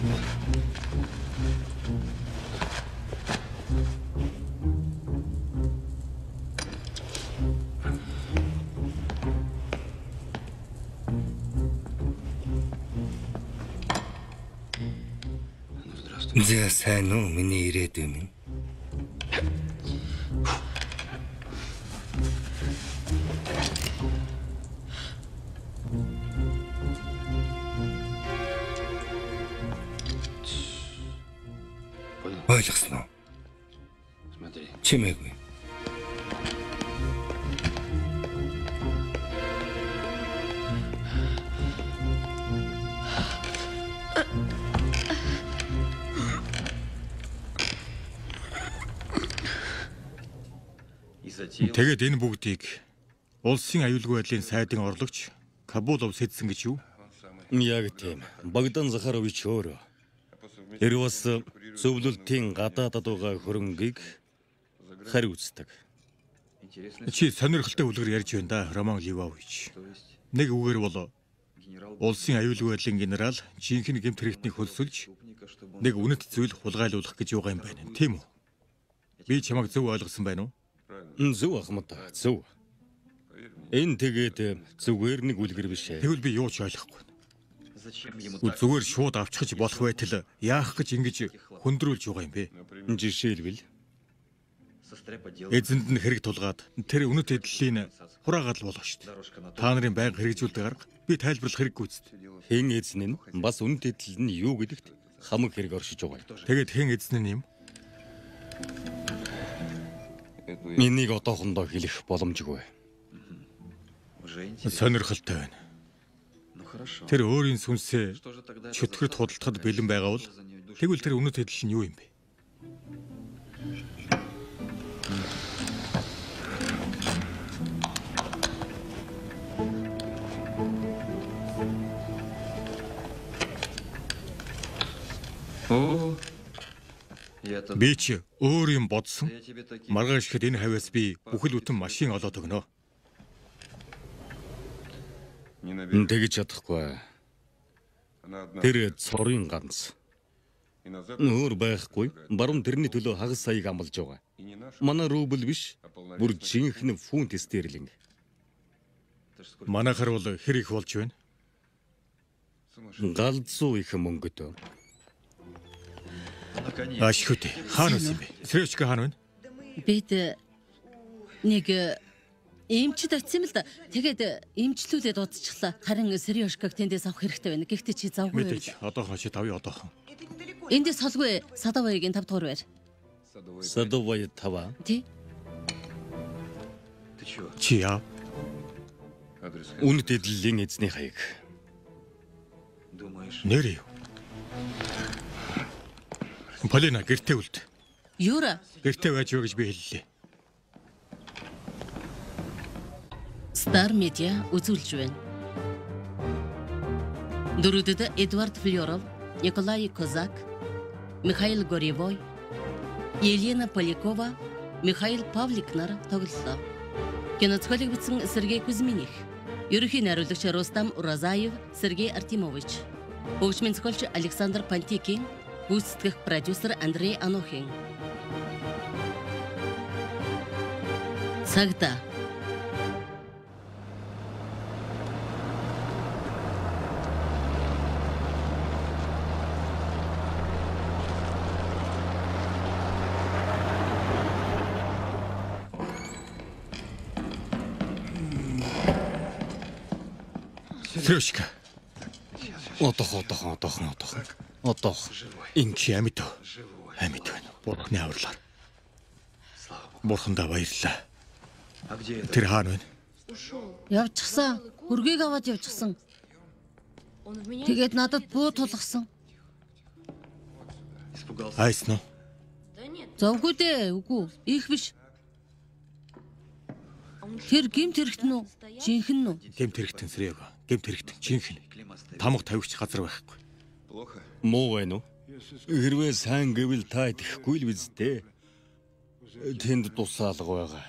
За сайн уу миний ирээдүй минь. Ойлгосон уу? Чимээгүй. Тэгээд энэ бүгдийг улсын аюулгүй байдлын сайдын орлогч Кабулов сэдсэн гэж юу? Яг тийм. Богдан Захарович өөрөө. Тэр бас зөвлөлтийн гадаадад байгаа хөрөнгийг хариуцдаг. Чи сонирхолтой үлгэр ярьж байна да, Роман Ливович. Нэг үгээр бол улсын аюулгүй байдлын генерал жинхэнэ гэмт хэрэгтнийг хөлсөлж нэг үнэт зүйл хулгайлуулах гэж юугаа юм байна, тийм үү? Би чамайг зөв ойлгосон байна уу? Зөв Ахмад, зөв. Энэ тэгээд зүгээр нэг үлгэр биш ээ. Тэгвэл би юу ч ойлгохгүй. Зүгээр шууд авчихж болох байтал яах гэж ингэж хөндрүүлж байгаа юм бэ? Жишээлбэл эзэнд нь хэрэг тулгаад тэр үнэт эдлэлийн хураагаад л болох шүү дээ. Та нарын байнга хэрэгжүүлдэг арга би тайлбарлах хэрэггүй үст. Хэн эзэн нь бас үнэт эдлэл нь юу гэдэгт хамаг хэрэг оршиж байгаа юм. Тэгээд хэн эзэн нь юм? Энийг одоохондоо хэлэх боломжгүй. Сонирхолтой байна. Тэр өөрийн сүнсээ чөтгөрт худалдахад бэлэн байгаа бол тэгвэл тэр үнэт эдлэл нь юу юм бэ? Би ч өөр юм бодсон. Маргааш ихэд энэ хавьяас би бүхэл бүтэн машин олоод өгнө. Тэгж чадахгүй. Тэр цорын ганц. Өөр байхгүй. Баруун тэрний төлөө хагас саяыг амлаж байгаа. Манай рубль биш, бүр жинхэнэ фунт стерлинг. Манайхаар бол хэр их болж байна? Галзуу их мөнгөтэй. Ашиггүй. Хаана байсан юм бэ? Сречка хаана байна? Бид нэг эмчид очсон юм л да. Тэгээд эмчлүүлээд удчихлаа. Харин Сречкаг тэндээс авах хэрэгтэй байна. Гэхдээ чи завгүй байл. Мэдээж. Одоохоо чи тавь одоохоо. Эндээс холгүй Садоваягийн 5 дугаар байр. Садовая 5. Тий. Чи яа? Үнэт эдлэлийн эзний хаяг. Нэр юу? Полина гэртээ үлд. Юра. Гэртээ байж вэ гэж би хэллээ. Star Media үзүүлж байна. Дөрүүдэд Эдвард Флёров, Николай Козак, Михаил Горевой, Елена Полякова, Михаил Павлик нар тоглолоо. Кино зохиолыг бичсэн Сергей Кузьминих, ерөнхий найруулагч Рустам Уразаев, Сергей Артемович, хөгжмийн зохиолч Александр Пантикин, гүйцэтгэх продюсер Андрей Анохин. Цагдаа. Сречка. Одоох. Одоох. Энэ чи амьд үү? Амьд байна. Бурхны авралаар. Бурхандаа баярлалаа. Тэр хаана байна? Явчихсан. Хөргийг аваад явчихсан. Тэгээд надад буу тулгасан. Айсан уу? Зовгүй дээ. Үгүй. Их биш. Тэр гэмт хэрэгтэн үү? Жинхэнэ үү? Гэмт хэрэгтэн Срего. Гэмт хэрэгтэн жинхэнэ. Тамга тавигч газар байхгүй. Муу байна уу? Хэрвээ сайн гэвэл та идэхгүй л биз дээ. Тэнд тусаалга байгаа.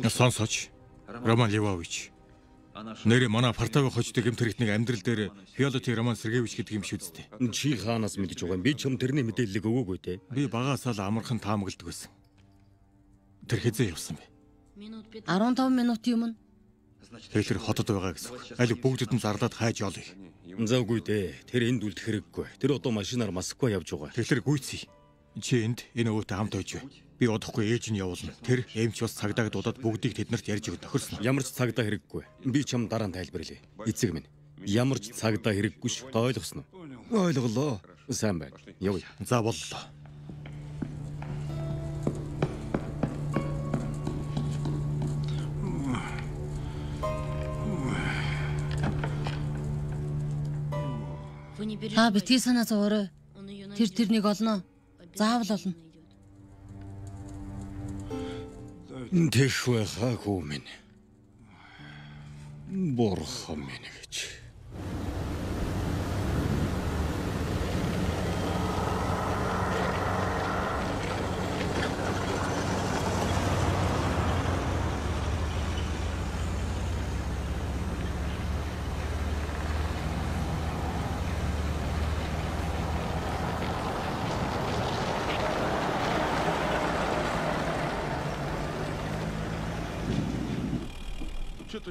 Сонсооч. Роман Львович. Нэрээ манай Партавын хождог гэмт хэрэгтнийг амьдрал дээр Фиолоти Роман Сергеевич гэдэг юм шиг үсттэй. Чи хаанаас мэдэж байгаа юм? Би чам тэрний мэдээллийг өгөөгүй те. Би багасаа л амархан таамагладаг байсан. Тэр хэзээ явсан бэ? 15 минутын өмнө. Тэгэхээр хотод байгаа гэсэн үг. Аль бүгдэд нь зарлаад хайж олъё. За үгүй дээ. Тэр энд үлдэх хэрэггүй. Тэр одоо машинаар Москва явж байгаа. Тэгэхээр гүйцье. Чи энд энэ өвөтэй хамт байж бай. Би удахгүй ээж нь явуулна. Тэр эмч бас цагдааг дуудаад бүгдийг тэднэрт ярьж өгөх тохирсон. Ямар ч цагдаа хэрэггүй. Би чам дараа нь тайлбарлая. Эцэг минь. Ямар ч цагдаа хэрэггүй ш. Ойлгосон уу? Ойлголоо. Сайн байна. Явъя. За боллоо. Та битгий санаа зовоорой. Тэр тэрнийг олно. Заавал олно. Тэгэх байхаа хүү минь. Бурхан минь гэж.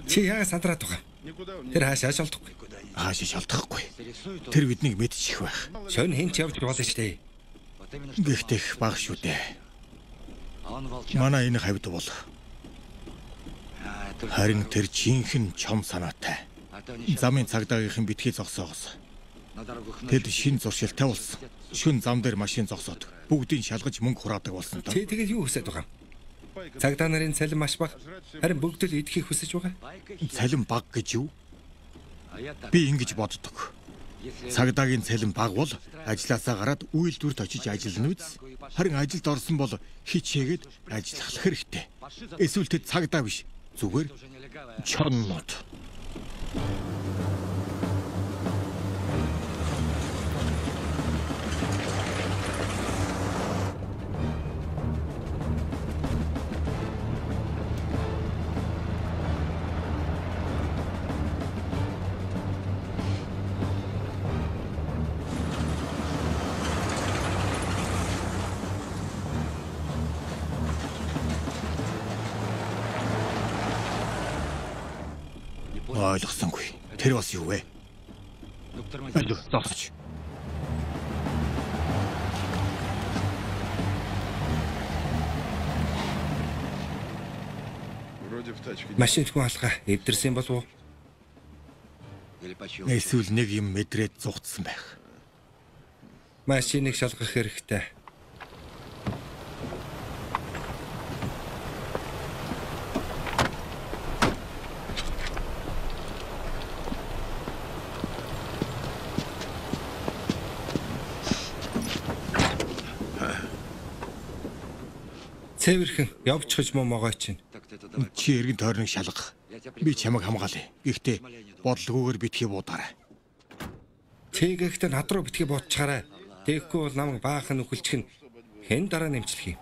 Чи яагаад сандраад байгаа? Тэр хаашаа шолдохгүй. Хаашаа шолдохгүй. Тэр биднийг мэдчих байх. Шонь хэн ч явж болно шүү дээ. Гэхдээ их баг шүү дээ. Манай энэ хавьд бол харин тэр жинхэнэ чом санаатай. Замын цагдаагийнхан битгий зогсоогоос. Тэд шин зуршилтай болсон. Шүн зам дээр машин зогсоод бүгдийг шалгаж мөнгө хураадаг болсон доо. Чи тэгээд юу хүсэж байгаа юм? Цагдаа нарын цалин маш бага. Харин бүгд л идэхийг хүсэж байгаа. Цалин бага гэж юу? Би ингэж боддог. Цагдаагийн цалин бага бол ажилласаа гараад үйлдвэрт очиж ажиллана биз? Харин ажилд орсон бол хичээгээд ажиллах хэрэгтэй. Эсвэл тэд цагдаа биш. Зүгээр чоннод. Ойлгосонгүй. Тэр бас юу вэ? Аль зогсооч. Машин хүн алгаа эвдэрсэн болов уу? Эсвэл нэг юм мэдрээд зугтсан байх. Машиныг шалгах хэрэгтэй. Цэвэрхэн явчихж момоогоо чинь. Чи эргэн тойрныг шалга. Би чамайг хамгаалъя. Гэхдээ бодлогоогоор битгий буудаарай. Тэгэхдээ над руу битгий буудчихаарай. Тэгэхгүй бол намайг баахан нөхөлчих нь хэн дараа нэмчлэх юм.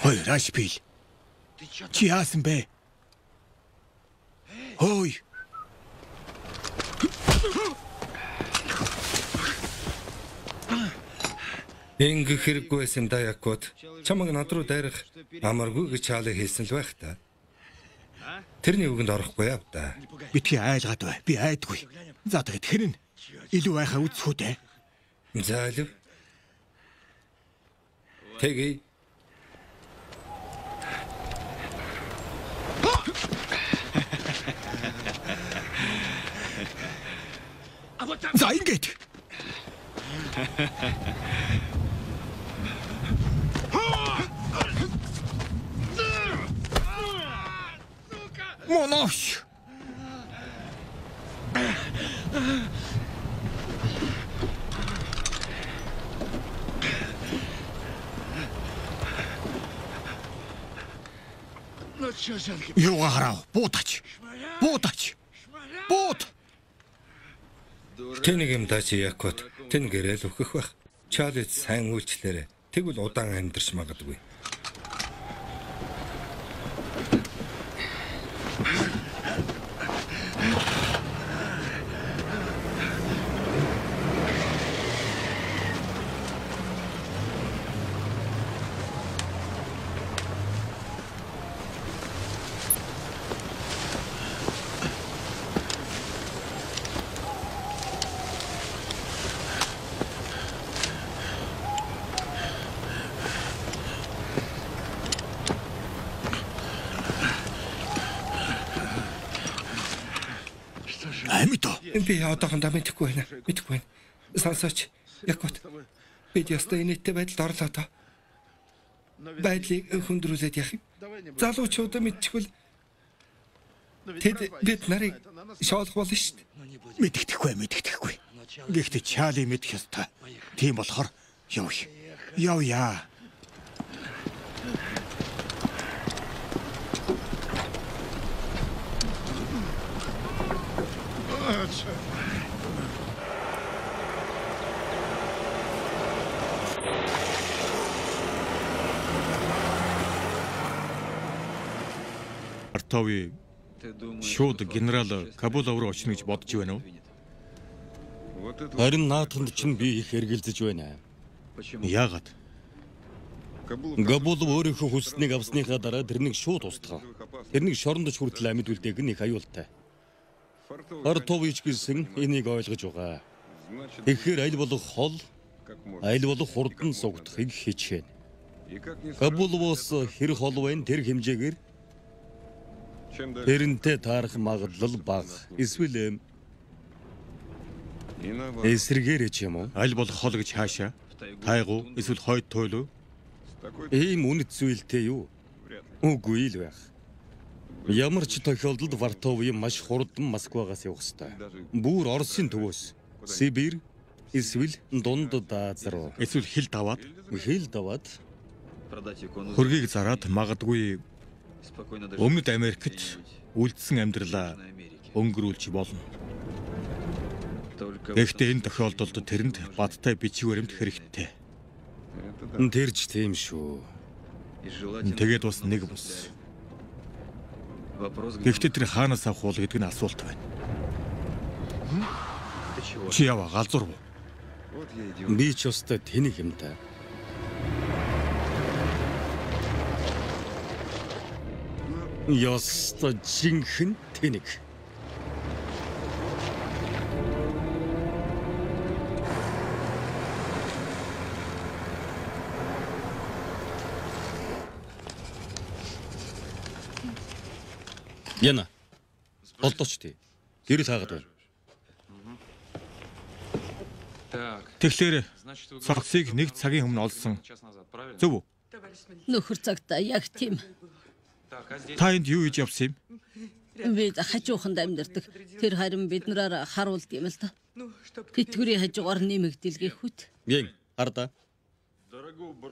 Хой, Рашпил. Чи яасан бэ? Хой. Ингэх хэрэггүй байсан да Якут. Чамаг над руу дайрах амаргүй гэж чаалыг хэлсэн л байх та. Тэрний үгэнд орохгүй яв та. Битгий айлгаад бай. Би айдгүй. За тэгэд хэрэн илүү байхаа үзэх үү дээ. За л. Тэгье. За ингэж. Монош. Юугаа харав? Буудаач. Буудаач. Бууд. Тэнийг юм даа чи Якут. Тэн гэрэл өөхөх байх. Чарлид сайн үйлчлээрэ. Тэгвэл удаан амьдарч магадгүй. Би одоохондоо мэдэхгүй байна. Мэдэхгүй байна. Сонсооч. Якут. Бид ёстой инээдтэй байдалд орлоо доо. Байдлыг хүндрүүлээд яах юм? Залуучуудаа мэдчихвэл тэд бид нарыг шоолох болно шүү дээ. Мэддэхгүй, мэддэхгүй. Гэхдээ Чарли мэдэх ёстой. Тийм болохоор явъя. Явъя. Артови шууд генерал Кабулов руу очно гэж бодож байна уу? Харин наадханд чинь би их эргэлзэж байна. Яагаад? Габулов өөрийнхөө хүсснийг авсныхаа дараа тэрнийг шууд устгав. Тэрнийг шорондож хүртэл амьд үлдээх нь их аюултай. Артович гэсэн энийг ойлгож байгаа. Тэгэхээр аль болох хол, аль болох хурдан сугдахыг хичээнэ. Кабуловоос хэр хол байна тэр хэмжээгээр тэрнтэй таарах магадлал бага. Эсвэл эсрэгээр ч юм уу? Аль болох хол гэж хаашаа? Тайгуу эсвэл хойд туйл уу? Ийм үнэт зүйлтэй юу? Үгүй л байх. Ямар ч тохиолдолд Вартовын маш хурдан Москвагаас явах ёстой. Бүр Оросын төвөөс Сибирь эсвэл дунд Дааз руу. Эсвэл хил даваад, хөргийг зараад магадгүй Өмнөд Америкт үлдсэн амьдралаа өнгөрүүлж болно. Гэхдээ энэ тохиолдолд тэрэнд бадтай бичиг баримт хэрэгтэй. Тэр ч тийм шүү. Тэгээд бас нэг бус. Гэхдээ тэр хаанаас авах уу гэдэг нь асуулт байна. Чи ява галзуурв. Би ч ёстой тэнэг юм та. Ёстой жинхэнэ тэнэг. Яна. Болдооч тий. Гэрэл хаагаад байна. Тэгэхээр цогцыг нэг цагийн өмнө олсон. Зөв үү? Нөхөр цагтаа яг тийм. Та энд юу хийж явсан юм? Бид хажууханд амьдардаг. Тэр харин биднээр харуулд юм л да. Тэтгэврийн хажуугаар нэмэгдэл гэхүүт. Гэн хардаа.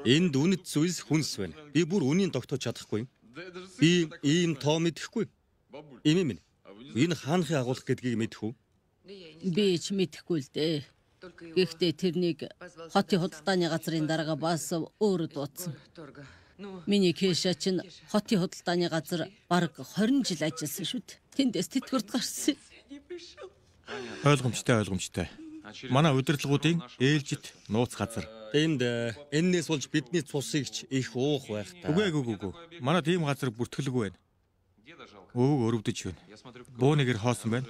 Энд үнэт зүйлс хүнс байна. Би бүр үнийн тогтоож чадахгүй юм. Би ийм тоо мэдэхгүй. Эмээ минь. Энэ хаанхын агуулга гэдгийг мэдэх үү? Би ч мэдэхгүй л дээ. Гэхдээ тэрнийг хотын худалдааны газрын дарга бас өөрөө дуудсан. Миний Кеша чинь хотын худалдааны газар бараг 20 жил ажилласан шүү дээ. Тэндээс тэтгэврт гарсан. Ойлгомжтой, ойлгомжтой. Манай удирдлагуудын ээлжит нууц газар. Энд эннээс болж бидний цусыг ч их уух байх та. Үгүй үгүй үгүй. Манай тийм газар бүртгэлгүй байна. Өвөг өрөвдөж байна. Бууны гэр хоосон байна.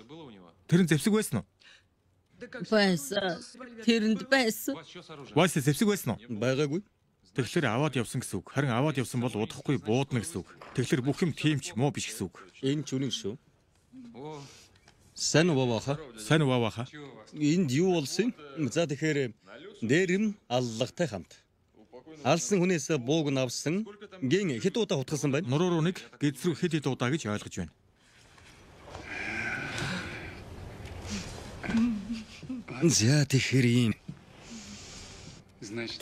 Тэр нь зэвсэг байсан уу? Байсан. Тэрэнд байсан. Вася зэвсэг байсан уу? Байгаагүй. Тэгэхээр аваад явсан гэсэн үг. Харин аваад явсан бол удахгүй буудна гэсэн үг. Тэгэхээр бүх юм тийм ч муу биш гэсэн үг. Энэ ч үнэн шүү. Сайн уу бабаха? Сайн уу бабаха? Энд юу болсон юм? За тэгэхээр дээрэм аллагтай хамт. Алсан хүнээс бууг нь авсан. Гин хэд удаа хутгалсан байна? Нуруу руу нэг, гэдэс рүү хэд хэд удаа гэж ойлгож байна. За тэгэхээр ийм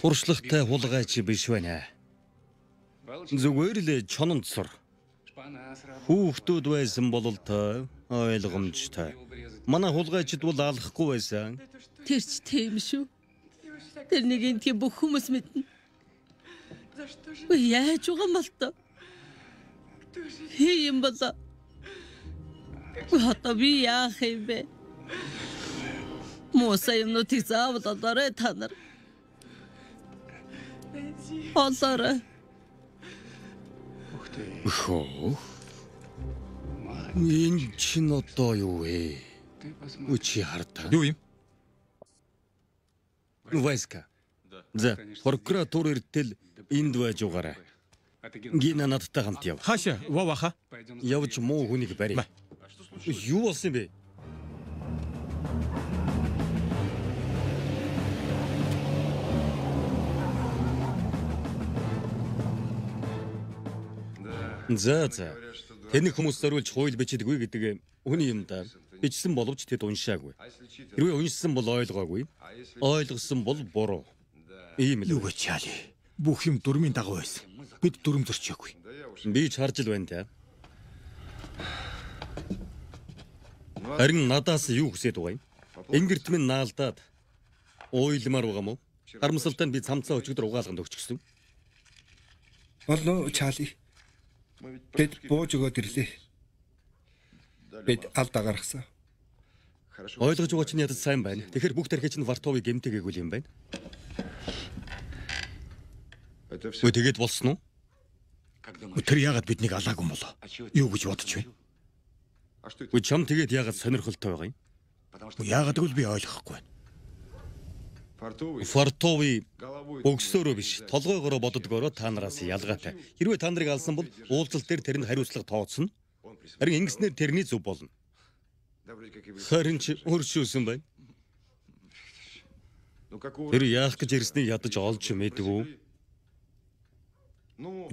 туршлагатай хулгайч биш байна. Зүгээр л чононд сур. Хүүхдүүд байсан бол та ойлгомжтой. Манай хулгайчид бол алахгүй байсан. Тэр ч тийм шүү. Тэр нэг энтгийн бүх хүмүүс мэднэ. Яаж байгаа юм бол тоо? Хий юм болоо. Одоо би яах юм бэ? Мууса юмнуудыг заавал олоорой та нар. Олоорой. Хөө. Энэ чинь одоо юу вэ? Чи хардаа. Юу юм? Вайска. За, прокуратур эртэл энд байж угаарай. Гина надтай хамт яв. Хаашаа? Вова ха. Явж муу хүнийг барь. Юу болсон юм бэ? За за. Тэний хүмүүс зориулж хууль бичдэггүй гэдэг үний юм да. Бичсэн боловч тэд уншаагүй. Хэрвээ уншсан бол ойлгоогүй. Ойлгосон бол буруу. Ийм л. Юу гэж чаали? Бүх юм дүрмийн дагуу байсан. Бид дүрм зөрчөөгүй. Би ч харж л байна та. Харин надаас юу хүсээд байгаа юм? Ингэрт минь наалдаад уйламар байгаа мó? Харамсалтай нь би цамцаа өчигдөр угаалганд өгчихсөн. Болно Чарли. Бид бууж өгөөд ирлээ. Бид алдаа гаргасан. Ойлгож байгаа чинь ядаж сайн байна. Тэгэхээр бүх тархич нь Вартовыг гэмтэгээгүй юм байна. Үгүй тэгээд болсон уу? Тэр яагаад биднийг алаагүй юм болоо? Юу гэж бодож байна? Үгүй чам тэгээд яагаад сонирхолтой байгаа юм? Яагаад гэвэл би ойлгохгүй байна. Фартови өгсөөрөө биш, толгойгоороо боддгоороо та нараас ялгаатай. Хэрвээ та нарыг алсан бол уулзалт дээр тэрэнд хариуцлага тооцно. Харин ингэснээр тэрний зөв болно. Харин ч өршөөсөн байна. Тэр яах гэж ирснийг ядаж олж мэдвүү.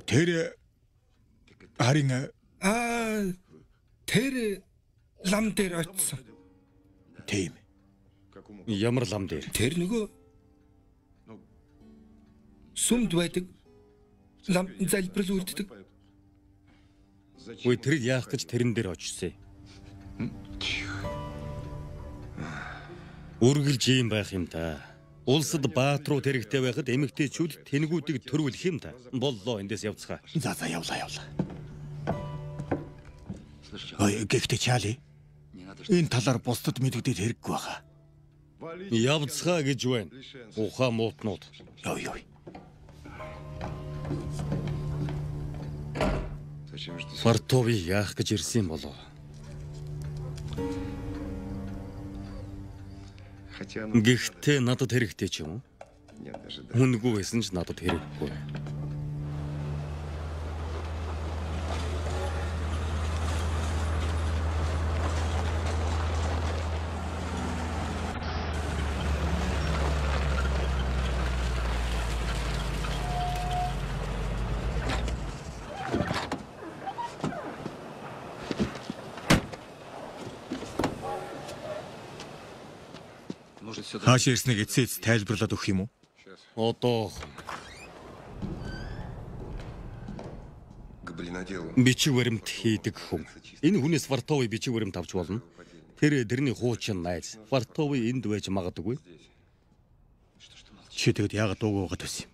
Тэр харин тэр лам дээр очсон. Тийм. Ямар лам дээр? Тэр нөгөө сүмд байдаг лам залбирал үлддэг. Үгүй тэр яах гэж тэрэн дээр очсон юм. Үргэлж ийм байх юм да. Улсад баатрууд хэрэгтэй байхад эмэгтэйчүүд тэнгүүдийг төрүүлэх юм да. Боллоо эндээс явцгаа. За за явлаа явлаа. Ой гэхдээ Чарли. Энэ талаар бусдад мэдэгдээд хэрэггүй байгаа. Явцгаа гэж байна. Ухаан муутнууд. Яв яв. Фартови яах гэж ирсэн юм болов? Гэхдээ надад хэрэгтэй ч юм уу? Үнэгүй байсан ч надад хэрэггүй. Хаашаа ирснийг эцээ эц тайлбарлаад өгөх юм уу? Одоо бичиг баримт хийдэг хүн. Энэ хүнээс Вартови бичиг баримт авч болно. Тэр тэрний хуучин найз. Вартови энд байж магадгүй. Чи тэгэд яагаад дуугүй байгаад байсан юм?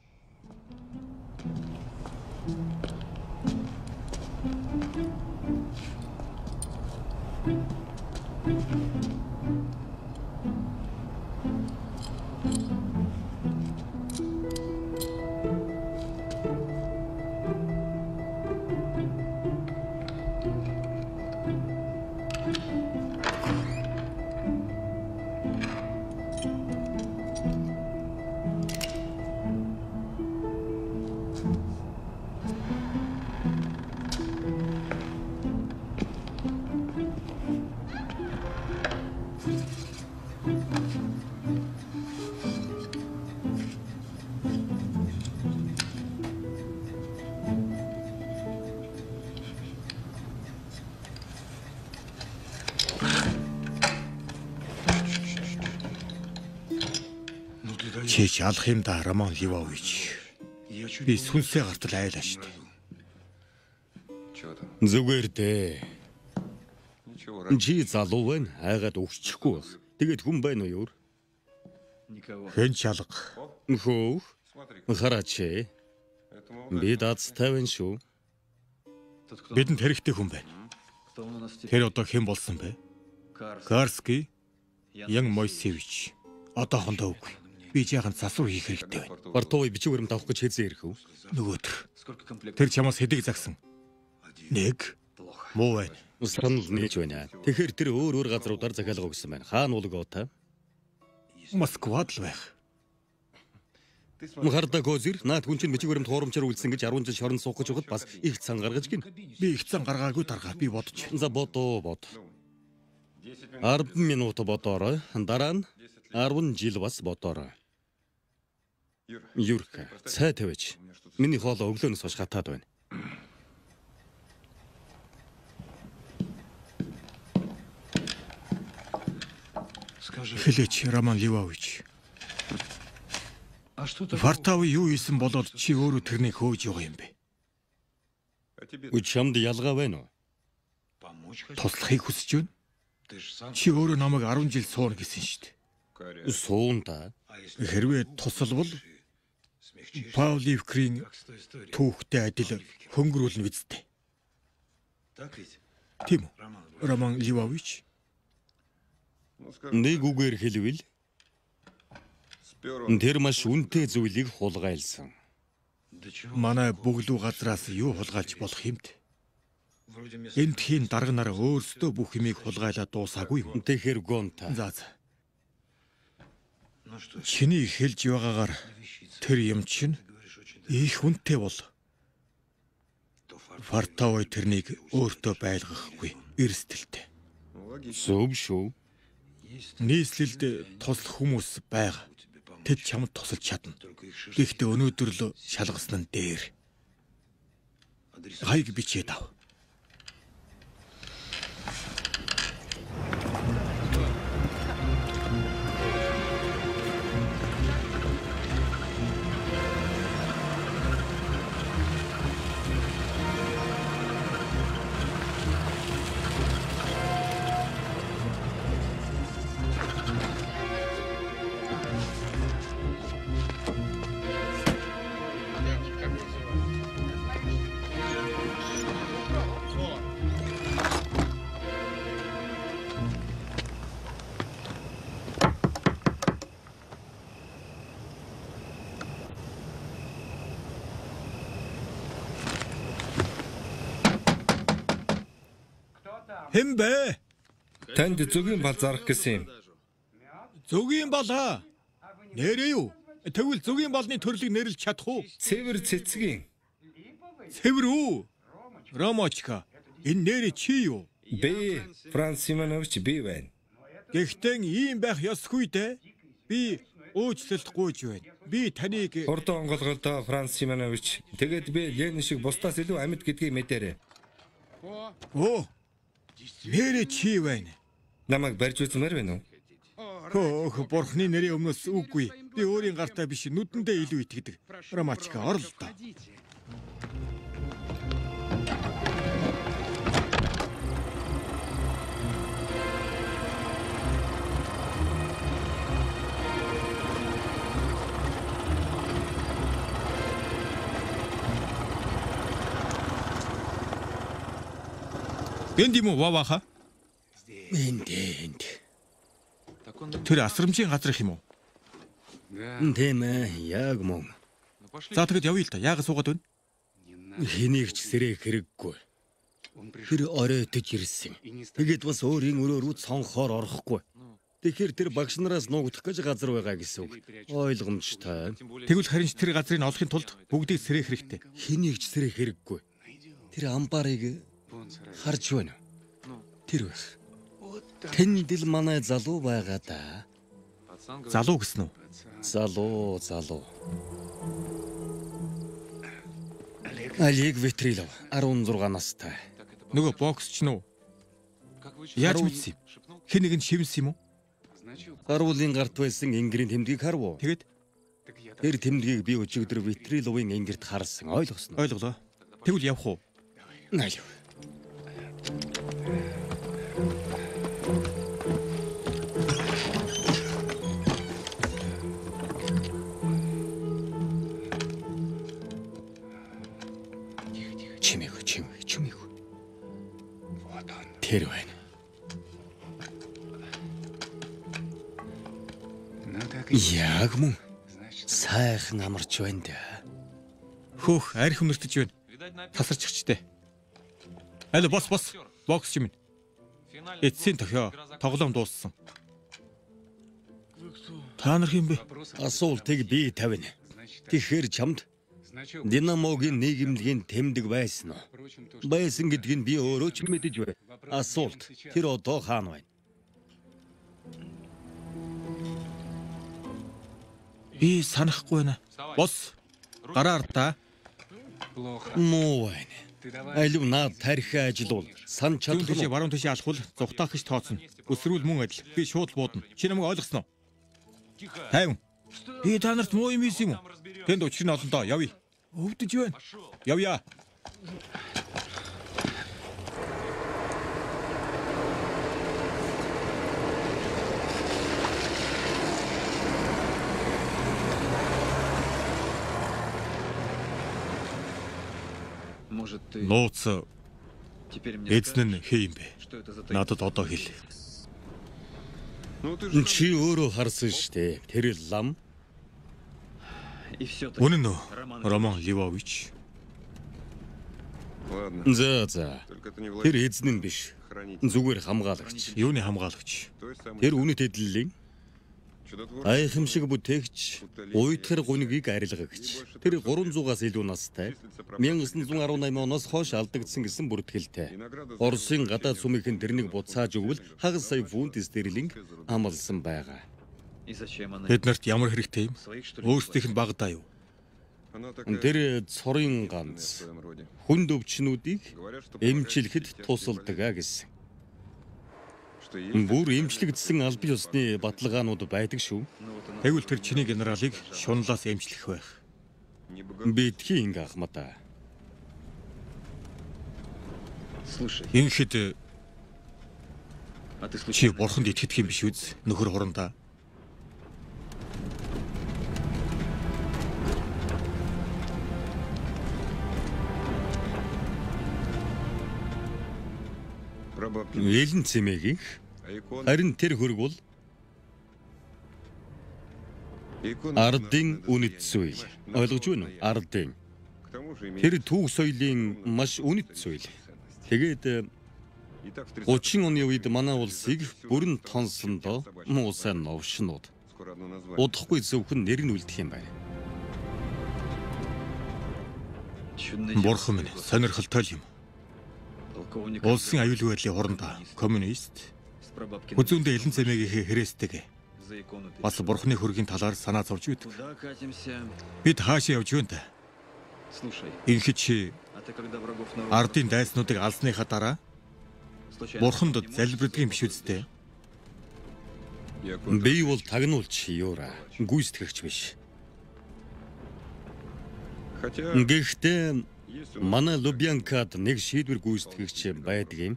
Чи алах юм да, Роман Львович. Би сүнсээ гартал айлаа штэ. Зүгээр дээ. Чи залуу байна, айгаад өгчихгүй байх. Тэгээд хүн байна уу юу? Хэн ч алга. Хөөх. Хараач. Би дацтай байна шүү. Бидэнд хэрэгтэй хүн байна. Тэр одоо хэн болсон бэ? Карский Ян Мойсевич. Одоохондоо үгүй. Би жаахан засвар хийх хэрэгтэй байна. Бартовой бичиг баримт авах гэж хэзээ ирэх вэ? Нөгөөдөр. Тэр чамаас хэдийг загсан? Нэг. Муу байна. Санал нээж байна. Тэгэхээр тэр өөр өөр газруудаар захиалга өгсөн байна. Хаана улгоота? Москвад л байх. Харда Козир наад хүн чинь бичиг баримт хуурамчаар үлдсэн гэж 10 жил шоронд суух гэж байхад бас их цан гаргаж гин. Би их цан гаргаагүй дарга. Би бодож. За бодоо бод. 10 минут бодоорой. Дараа нь 10 жил бас бодоорой. Юрка, цай тавиач. Миний хоолой өглөөнөөс хойш хатаад байна. Хэлээч, Роман Ливович. Фартав юу хийсэн болоод чи өөрөө тэрнийг хөөж байгаа юм бэ? Үгүй чамд ялгаа байна уу? Туслахыг хүсэж байна. Чи өөрөө намайг 10 жил сууна гэсэн шүү дээ. Суун та. Хэрвээ тусалвал Павливкрийн түүхтэй адил хөнгөрүүлнэ үсттэй. Тийм үү? Роман Ливович. Нэг үгээр хэлбэл тэр маш үнэтэй зүйлийг хулгайлсан. Манай бөглүү газраас юу хулгайлж болох юмт? Эндхийн дарга нар өөрсдөө бүх юмыг хулгайлаад дуусаагүй юм. Тэгэхээр гонта. За за. Чиний хэлж байгаагаар тэр юм чинь их үнэтэй бол Фартавой тэрнийг өөртөө байлгахгүй эрсдэлтэй. Зөв шүү. Нийслэлд туслах хүмүүс байгаа. Тэд чамд тусалж чадна. Гэхдээ өнөөдөр л шалгасан нь дээр. Хаяг бичээд ав. Хэн бэ? Танд зөгийн бал зарах гэсэн юм. Зөгийн балаа. Нэрээ юу? Тэгвэл зөгийн балны төрлийг нэрлэж чадах уу? Цэвэр цэцгийн. Цэвэр үү? Ромочка. Энэ нэрээ чи юу? Би Франц Симонович би байна. Гэхдээ ийм байх ёсгүй дээ. Би уучлалт гуйж байна. Би таныг хурдан онгойлголдоо Франц Симонович. Тэгээд би Ленин шиг бусдаас илүү амьд гэдгийг мэдээрэй. Оо. Нэрээ чи байна. Намайг барьж үзмээр байна уу? Хөөх, бурхны нэрийн өмнөөс үгүй. Би өөрийн гартаа биш, нүдэндээ илүү итгэдэг. Ромачка, орол доо. Энд юм уу Ваваха? Энд энд. Тэр асрамжийн газар их юм уу? Тийм ээ, яг мөн. За тэгэд явъя л да. Яагаад суугаад байна? Хэнийг ч сэрэх хэрэггүй. Тэр оройтож ирсэн. Тэгээд бас өөрийн өрөө рүү цонхоор орохгүй. Тэгэхээр тэр багш нараас нуугдах гэж газар байгаа гэсэн үг. Ойлгомжтой. Тэгвэл харин ч тэр газрыг олохын тулд бүгдийг сэрэх хэрэгтэй. Хэнийг ч сэрэх хэрэггүй. Тэр амбарыг харж байна. Тэр байх. Тэнд л манай залуу байгаа да. Залуу гэсэн үү? Залуу, залуу. Олег Витрилов 16 настай. Нөгөө боксч нь үү? Яаж мэдсэн юм? Хэн нэг нь шивнэсэн юм уу? Гаруулын гарт байсан энгэрийн тэмдгийг харав уу? Тэгээд тэр тэмдгийг би өчигдөр Витриловын энгэрт харсан. Ойлгосон уу? Ойлголоо. Тэгвэл явах уу? Наалив. Тэр байна. Яг мөн. Сайхан амарч байна да. Хөөх арх өмөртөж байна. Тасарч чигчтэй. Аль бос бос. Бокс юм. Эцсийн тохио тоглоом дууссан. Та нар хэм бэ? Асуултыг би тавина. Тэгэхээр чамд Динамогийн нийгэмлэгийн тэмдэг байсан уу? Байсан гэдгийг би өөрөө ч мэдэж байна. Асуулт тэр одоо хаана байна? Би санахгүй байна. Бос. Гараар та. Муу байна. Алив наад тархи ажилуул. Сан чадах уу? Баруун тийшээ алхвал зугтаах гэж тооцно. Өсрүүл мөн адил. Би шууд буудна. Чи намайг ойлгосноо? Тайван. Би та нарт муу юм хийсэн юм уу? Тэнд учир нь олондоо явъя. Өвдөж байна. Явъя. Нууц эзэн нь хээ юм бэ? Надад одоо хэл. Чи өөрөө харсан шүү дээ. Тэр лам. Үнэн үү? Роман Львович. За за. Тэр эзэн нь биш. Зүгээр хамгаалагч. Юуны хамгаалагч? Тэр үнэт эдлэлийн айхамшиг бүтээгч, уйтгар гунигийг арилгагч. Тэр 300-аас илүү настай. 1918 оноос хойш алдагдсан гэсэн бүртгэлтэй. Оросын гадаад сүмийнхэн тэрнийг буцааж өгвөл хагас сая фунт стерлинг амлсан байгаа. Тэд нарт ямар хэрэгтэй юм? Өөрсдийнх нь багадаа юу? Тэр цорын ганц хүнд өвчнүүдийг эмчилэхэд тусалдаг а гэсэн. Бүр эмчлэгдсэн албан ёсны баталгаанууд байдаг шүү. Тэгвэл тэр чиний генералыг шунлаас эмчлэх байх. Битгий ингэ ахмадаа. Ингэхэд чи бурханд итгэдэг юм биш үз? Нөхөр хурандаа. Элэн цэмээгийнх. Харин тэр хөрөг бол ардын үнэт зүйл. Ойлгож байна уу? Ардын. Тэр түүх соёлын маш үнэт зүйл. Тэгээд 30 оны үед манай улсыг бүрэн тонсондоо муу сайн новшнууд. Удахгүй зөвхөн нэр нь үлдэх юм байна. Бурхан минь сонирхолтой юм. Улсын аюулгүй байдлын хурандаа коммунист хүзүүндээ элэн цэмээгийнхээ хэрээстэйг бас бурхны хөргийн талаар санаа зовж байдаг. Бид хаашаа явж байна та? Ингэхэд чи ардын дайснуудыг алсныхаа дараа бурханд залбирдаг юм биш үсттэй. Би бол тагнуулч Юра, гүйцэтгэгч биш. Гэхдээ манай Лубянкад нэг шийдвэр гүйцэтгэгч байдаг юм.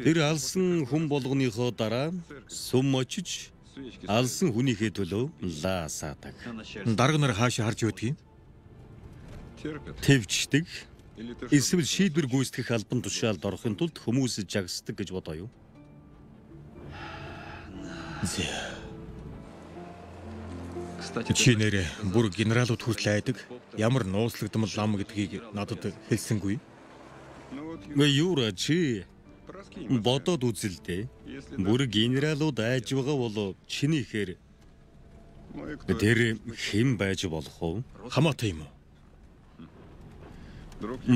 Тэр алсан хүн болгоныхоо дараа сүм очиж алсан хүнийхээ төлөө лаасаадаг. Дарга нар хаашаа харж байдаг юм? Тэвчдэг. Эсвэл шийдвэр гүйцэтгэх албан тушаалд орохын тулд хүмүүс жагсдаг гэж бодоо юу? Чи нэрээ бүр генералууд хүртэл айдаг. Ямар нууцлагдмал лам гэдгийг надад хэлсэнгүй. Юра чи бодоод үзэл дээ. Бүр генералууд айж байгаа бол чинийхээр тэр хэн байж болох вэ? Хамаатай юм уу?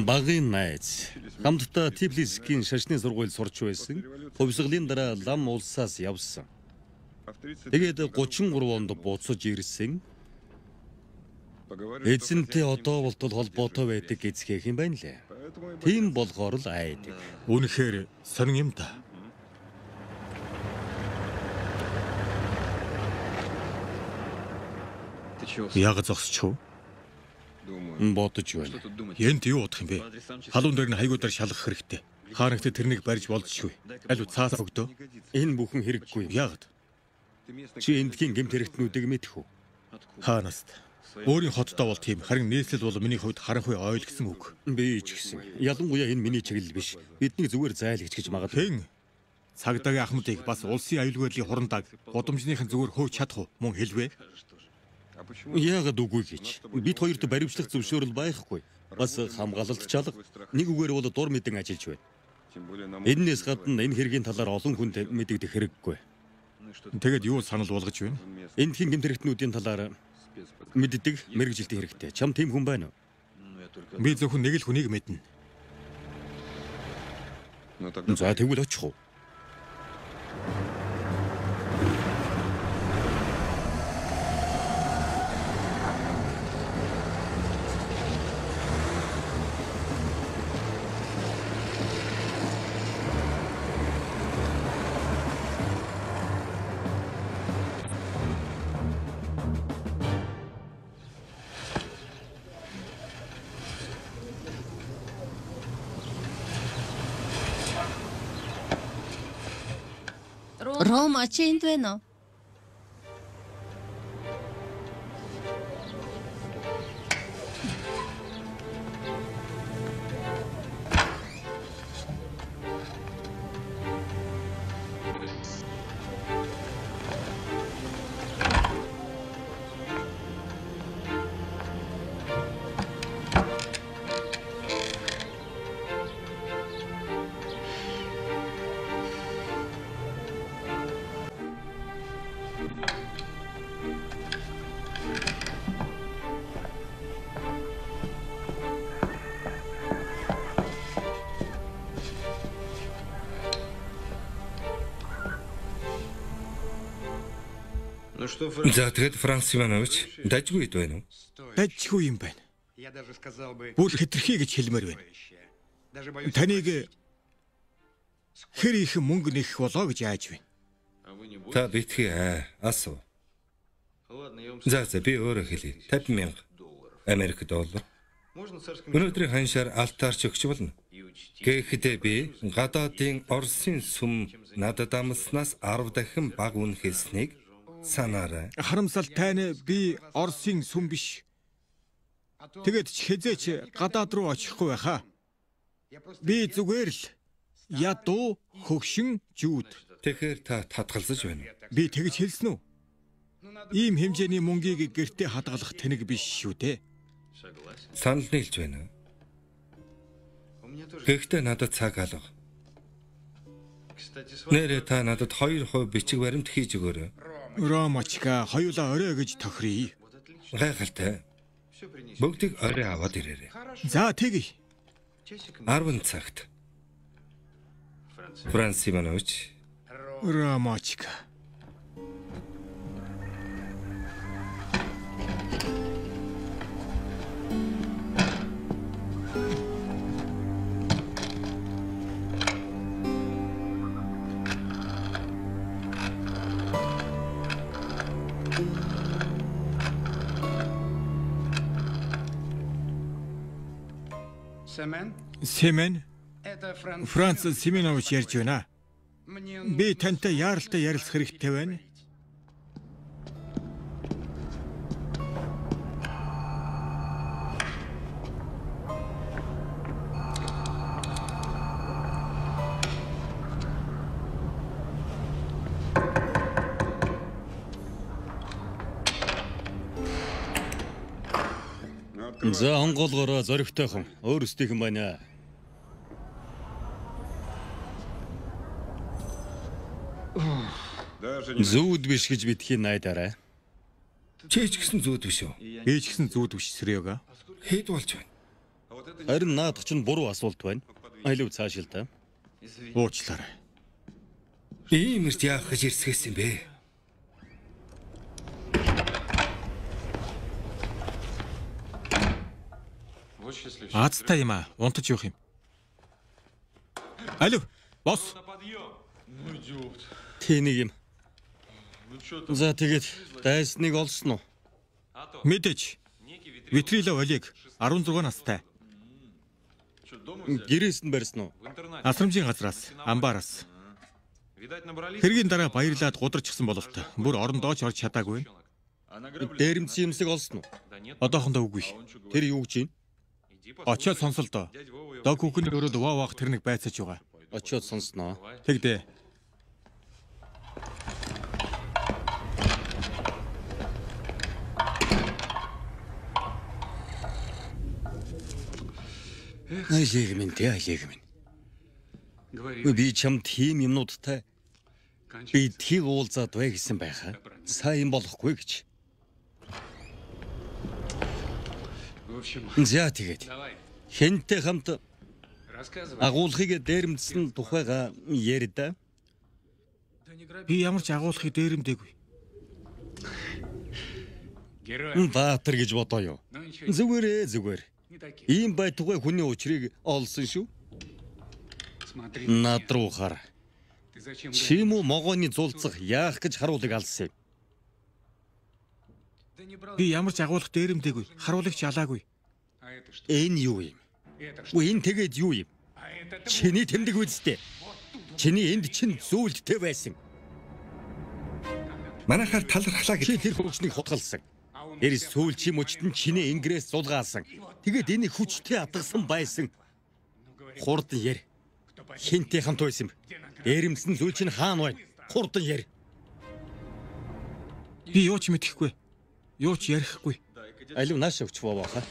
Багын найз. Хамтдаа Тифлисгийн шашны сургуульд сурч байсан. Хувьсгалын дараа лам улсаас явсан. Тэгээд 33 онд буцаж ирсэн. Эзэнтэй одоо болтол холбоотой байдаг эцгээх юм байна лээ. Тийм болохоор л айдаг. Үнэхээр сонин юм да. Яг зогсчих уу? Бодож байна. Энд юу бодох юм бэ? Халуун дээр нь хаягуудаар шалгах хэрэгтэй. Харанхтай тэрнийг барьж болзошгүй. Аль цаас өгдөө. Энэ бүхэн хэрэггүй юм. Яагаад? Чи эндхийн гэмт хэрэгтнүүдийг мэдэх үү? Хаанаас? Өөрийн хотдоо бол тийм, харин нийслэл бол миний хувьд харанхуй ойл гэсэн үг. Би ч гэсэн. Ялангуяа энэ миний чиглэл биш. Биднийг зүгээр зайлгч гэж магадгүй. Хэн цагдаагийн ахмадыг бас улсын аюулгүй байдлын хурандааг гудамжныхан зүгээр хөөж чадах уу? Мөн хэлвэ. Яагаад үгүй гэж? Бид хоёрт баримтлах зөвшөөрөл байхгүй. Бас хамгаалалт чалга. Нэг үгээр бол дур мэдэн ажиллаж байна. Эннээс гадна энэ хэргийн талаар олон хүнд мэдэгдэх хэрэггүй. Тэгээд юу санал болгож байна? Эндхийн гэмт хэрэгтнүүдийн талаар мэддэг мэргэжилтэн хэрэгтэй. Чам тийм хүн байна уу? Би зөвхөн нэг л хүнийг мэднэ. За тэгвэл очих уу? Рома, чи энд байна уу? За тэгэд Франц Иванович дажгүй хэд байна уу? Дажгүй юм байна. Бүр хэтэрхий гэж хэлмээр байна. Таныг хэр их мөнгө нэх болоо гэж айж байна. Та битгий асуу. За за би өөрөө хэлье. 50,000 Америк доллар. Өнөөдрийн ханшаар алтаарч өгч болно. Гэхдээ би гадаадын Оросын сүм надад амласнаас 10 дахин бага үн хэлснийг санаарай. Харамсалтай нь би Оросын сүм биш. Тэгээд ч хэзээ ч гадаад руу очихгүй байхаа. Би зүгээр л ядуу хөгшин жүүд. Тэгэхээр та татгалзаж байна уу? Би тэгж хэлсэн үү? Ийм хэмжээний мөнгийг гэртээ хадгалах тэнэг биш шүү дээ. Санал нийлж байна. Гэхдээ надад цаг алга. Нэрээ та надад 2% бичиг баримт хийж өгөөрэй. Ромочка, хоёулаа орой гэж тохиръё. Гайхалтай. Бүгдийг орой аваад ирээрэй. За тэгье. 10 цагт. Франц Иванович. Ромочка. Семен, Франц Семенович ярьж байна. Би тантай яаралтай ярилцах хэрэгтэй байна. За онгоолгоороо зоригтойхон өөрсдийнх нь байна. Зүүд биш гэж битгий найдаарай. Чи ч гэсэн зүүд биш үү? Би ч гэсэн зүүд биш Серега. Хэд болж байна? Харин наадах чинь буруу асуулт байна. Алив цаашил та. Уучлаарай. Ийм эрт яах гэж ирсгэсэн юм бэ? Азтай юм аа, унтаж явах юм. Алив, бос. Тэнийг юм. За тэгээд дайсныг олсон уу? Мэдээж. Витрило Олег 16 настай. Гэрээс нь барьсан уу? Асрамжийн газраас, амбаараас. Хэргийн дараа баярлаад гударчихсан бололтой. Бүр орондоо ч орж чадаагүй. Дээрэмдсэн юмсыг олсон уу? Одоохондоо үгүй. Тэр юу гэж юм? Очиод сонсол доо. Дог хүүхний өрөөд ваа ваах тэр нэг байцааж байгаа. Очиод сонсноо. Тэгдэ. Алиг минь тэ алиг минь. Би чамд тийм юмнуудтай бидхийг уулзаад бай гэсэн байхаа. Сайн болохгүй гэж. За тэгээд хэнтэй хамт агуулгыг дээрэмдсэн тухайга ярьда. Би ямар ч агуулгыг дээрэмдээгүй. Баатар гэж бодоё. Зүгээр зүгээр. Ийм байтугай хүний учрыг олсон шүү. Над руу хар. Чи муу могооны зулцах яах гэж харуулыг алсан юм? Би ямар ч агуулга дээрэмдээгүй, харуулыг ч алаагүй. Энэ юу юм? Үгүй энэ тэгээд юу юм? Чиний тэмдэг үсттэй. Чиний энд чин зүйлдтэй байсан. Манайхаар талархлаа гэж. Чи тэр хөгжнийг хутгалсан. Тэр сүүл чи мөчд нь чиний ингрээс зулгаасан. Тэгээд энийг хүчтэй атгасан байсан. Хурдан яр. Хинтэй хамт байсан юм. Дээрэмдсэн зүйл чинь хаана байна? Хурдан яр. Би юу ч мэдэхгүй. Юу ч ярихгүй. Алив нааш өгч бааваха.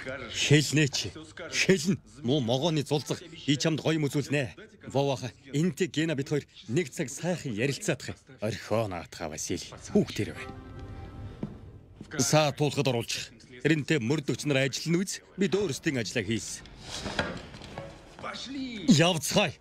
Хэлнэ чи. Хэлнэ. Муу могооны зулцах би чамд гоё юм үзүүлнэ. Воваха энтэй Гена бит хоёр нэг цаг сайхан ярилцаадах. Орхио наатгаа Василий. Хүүхдэр бай. Саа туулахад оруулчих. Тэрнтэй мөрдөгч нар ажиллана үз. Бид өөрсдийн ажлаа хийсэн. Явцгаая.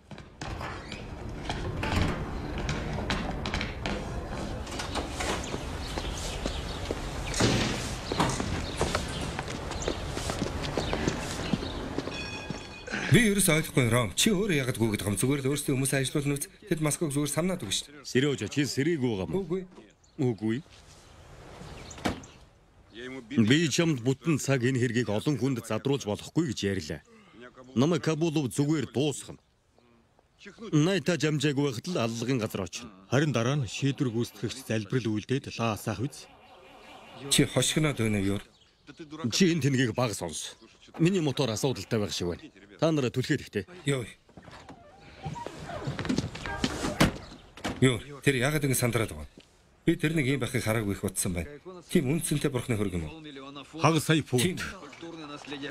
Би ерөөс ойлгохгүй Ром. Чи өөрөө яагаад гүгээд байгаа юм? Зүгээр л өөрсдийн хүмүүсээ ажилуулна үз. Тэд Москваг зүгээр самнаад өгнө шүү дээ. Сережа чи сэрийгүй байгаа юм уу? Үгүй. Үгүй. Би чамд бүтэн цаг энэ хэргийг олон хүнд задруулж болохгүй гэж ярьлаа. Намайг Кабулов зүгээр дуусгана. Найта жамжаагүй байхад л аллагын газар очино. Харин дараа нь шийдвэр гүйцэтгэгч залбирал үйлдээд лаасаах биз? Чи хошигноод байна юу? Чи энэ тэнгийг баг сонс. Миний мотор асуудалтай байх шиг байна. Та нараа түлхээд ихтэй. Йоо. Йоо, тэр яагаад ингэ сандраад байгаа юм? Би тэр нэг юм байхыг хараагүй их утсан байна. Тийм үнцэнтэй бурхны хөрөг юм уу? Хагас сая фунт.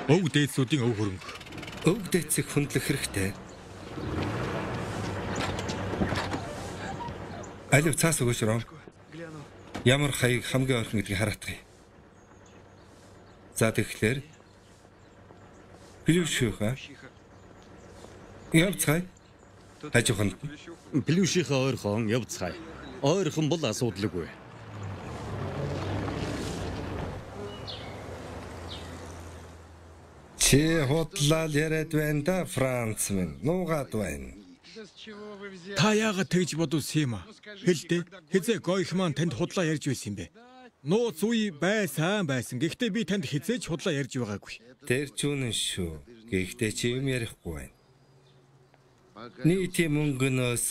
Өв дээдсүүдийн өв хөрөнгө. Өв дээдсийг хүндлэх хэрэгтэй. Алив цаас өгөөч Ром. Ямар хаяг хамгийн ойрхон гэдгийг хараадах юм. За тэгэхээр Плюшийнхаа явцгаая. Хажууханд. Плюшийнхаа ойрхон явцгаая. Ойрхон бол асуудалгүй. Чи худлаа яриад байна да Франц минь. Нуугаад байна. Та яагаад тэгж бодвол Сима? Хэл дээ. Хизээ гоёх маань танд худлаа ярьж байсан юм бэ? Нууц үе байсан байсан. Гэхдээ би танд хизээж худлаа ярьж байгаагүй. Тэр ч үнэн шүү. Гэхдээ чи юм ярихгүй байна. Нийтийн мөнгөнөөс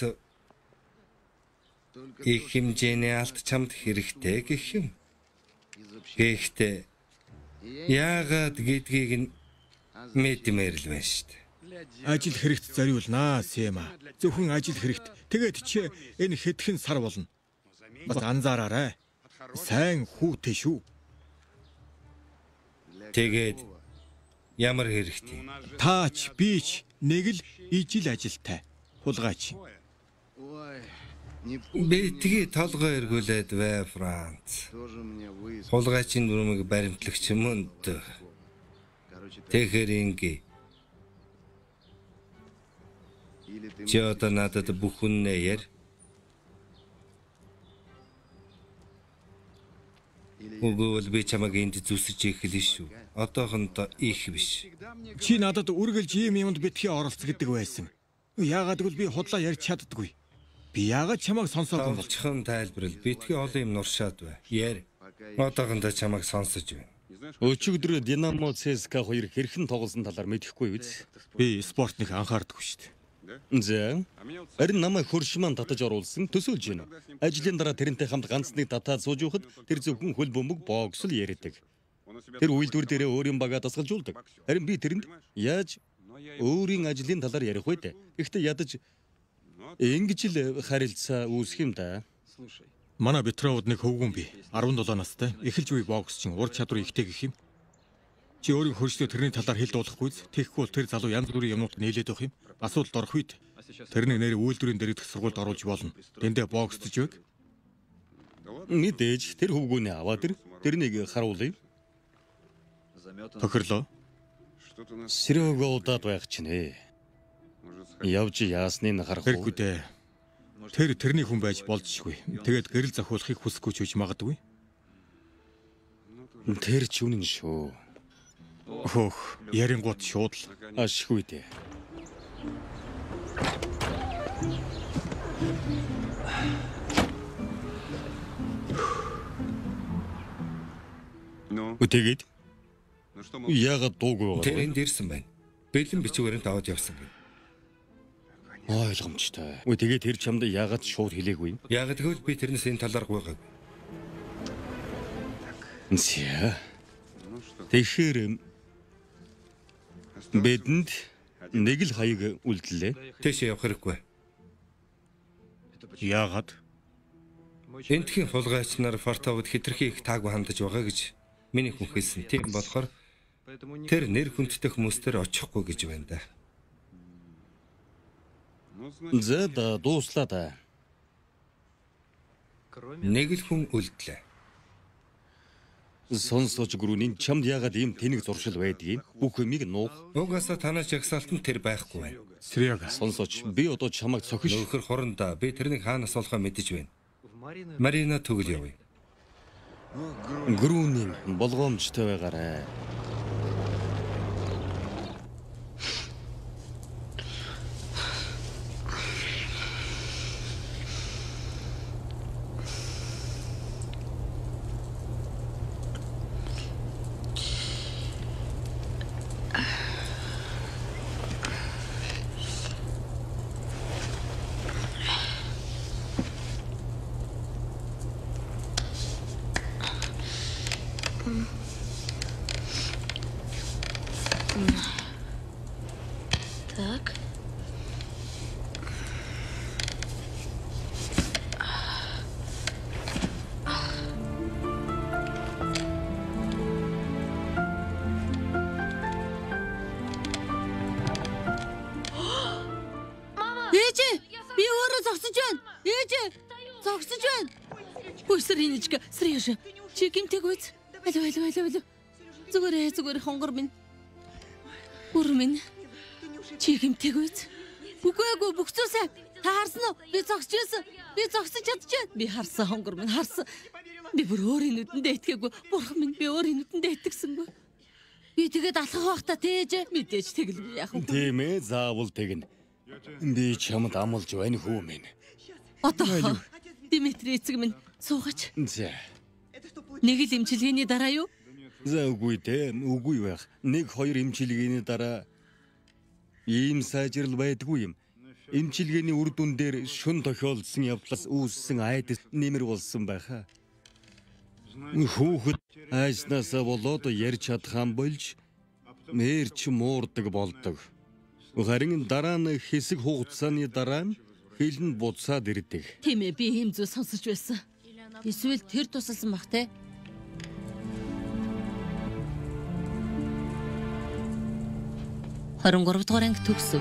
их хэмжээний алт чамд хэрэгтэй гэх юм. Гэхдээ яагаад гэдгийг нь мэдмээр л байна шүү дээ. Ажил хэрэгт зориулнаа, Сима. Зөвхөн ажил хэрэгт. Тэгээд чи энэ хэдхэн сар болно. Бас анзаараарай. Сайн хүүтэй шүү. Тэгээд ямар хэрэгтэй? Таач би ч нэг л ижил ажилтай. Хулгайч. Битгий толгой эргүүлээд бай Франц. Хулгайчийн дүрмийг баримтлагч мөнд. Тэгэхээр ингэ. Чи одоо надад бүх үннээ яар. Үгүй бол би чамайг энд зүсэж эхэлнэ шүү. Одоохондоо их биш. Чи надад үргэлж ийм юмд битгий оролц гэдэг байсан. Яагаад гэвэл би худлаа ярьж чаддаггүй. Би яагаад чамайг сонсоогүй бол? Товчхон тайлбарл битгий олон юм нуршаад бай. Яар. Одоохондоо чамайг сонсож байна. Өчигдөр Динамо ЦСКА хоёр хэрхэн тоглосон талаар мэдэхгүй биз? Би спортыг анхаардаггүй шүү дээ. За. Харин намайг хөрш маань татаж оруулсан төсөөлж байна. Ажлын дараа тэрнтэй хамт ганц нэг татаад сууж явахад тэр зөвхөн хөл бөмбөг боксл яриадаг. Тэр үйлдвэр дээрээ өөрийн багаа дасгалжуулдаг. Харин би тэрэнд яаж өөрийн ажлын талаар ярих вэ дээ. Гэхдээ ядаж ингэж л харилцаа үүсэх юм да. Манай Петровд нэг хөвгүн бий. 17 настай. Эхэлж буй боксчин ур чадвар ихтэй гэх юм. Чи өөрийн хөршдөө тэрний талаар хэл дуулахгүй биз? Тэгэхгүй бол тэр залуу янз бүрийн юмнууд нийлээд байх юм. Асуудалд орох үед тэрнийг нэр үйлдвэрийн дэрэгдэх сургуульд оруулж болно. Тэндээ боксдож байг. Мэдээж тэр хөвгүүнээ аваад ир. Тэрнийг харуулъя. Тохирлоо. Серега удаад байх чинь. Явж яасны нь харах уу? Хэрэггүй дээ. Тэр тэрний хүн байж болзошгүй. Тэгээд гэрэл зохиулахыг хүсэхгүй ч үж магадгүй. Тэр ч үнэн шүү. Хөөх, ярингууд шууд л ашгүй дээ. Тэгээд яагаад дуугүй байгаа вэ? Тэр энд ирсэн байна. Бэлэн бичвэр нь аваад явсан гэнэ. Ойлгомжтой. Үгүй тэгээд тэр чамд яагаад шууд хэлээгүй юм? Яагаад гэвэл би тэрнээс энэ талаар гуйгаагүй. За. Тэгэхээр бидэнд нэг л хаяг үлдлээ. Тийшээ явах хэрэггүй. Яагаад? Эндхийн хулгайч нар Фартовд хэтэрхий их таагүй хандаж байгаа гэж миний хүн хэлсэн. Тийм болохоор тэр нэр хүндтэй хүмүүстээр очихгүй гэж байна да. За да дууслаа да. Нэг л хүн үлдлээ. Сонсооч гүрүүний чамд яагаад ийм тэнэг зуршил байдгийг бүх юмыг нуух. Угаасаа танай жагсаалтанд тэр байхгүй байна. Серега. Сонсооч би одоо чамайг цохиш. Нөхөр хуранда би тэрнийг хаанаас олохоо мэдэж байна. Марина төгөл явъя. Гүрүүний болгоомжтой байгаарай. Так. Ээжээ, би өөрөө зогсож байна. Ээжээ, зогсож байна. Хөөе, Сэринечка, Сережа, чи гэмтээг үз. Алив, алив, алив, алив. Зүгээр, зүгээр хонгор минь. Бүр минь. Чи гэмтээг үз. Үгүй эгүй, бүх зүйл сайн. Та харсан уу? Би зогсож байсан. Би зогсож чадчихэв. Би харсан хонгор минь, харсан. Би бүр өөрийн нүдэндээ итгээгүй. Бурхан минь, би өөрийн нүдэндээ итгэсэнгүй. Би тэгээд алхах байхдаа тээж мэдээж тэгэл би яах вэ? Тийм ээ, заавал тэгнэ. Би чамд амлаж байна хүү минь. Одоо Димитри эцэг минь суугач. За. Нэг л эмчилгээний дараа юу? За үгүй дээ, үгүй байх. Нэг хоёр эмчилгээний дараа ийм сайжрал байдгүй юм. Эмчилгээний үр дүн дээр шөн тохиолдсон явдлаас үүссэн айдас нэмэр болсон байхаа. Хүүхэд айснаасаа болоод ярьж чадхаан болж мэрч муурдаг болдог. Харин дараа нь хэсэг хугацааны дараа нь хэл нь буцаад ирдэг. Тийм ээ, би ийм зүйл сонсож байсан. Эсвэл тэр тусалсан бах те. 23 дугаар анги төгсөв.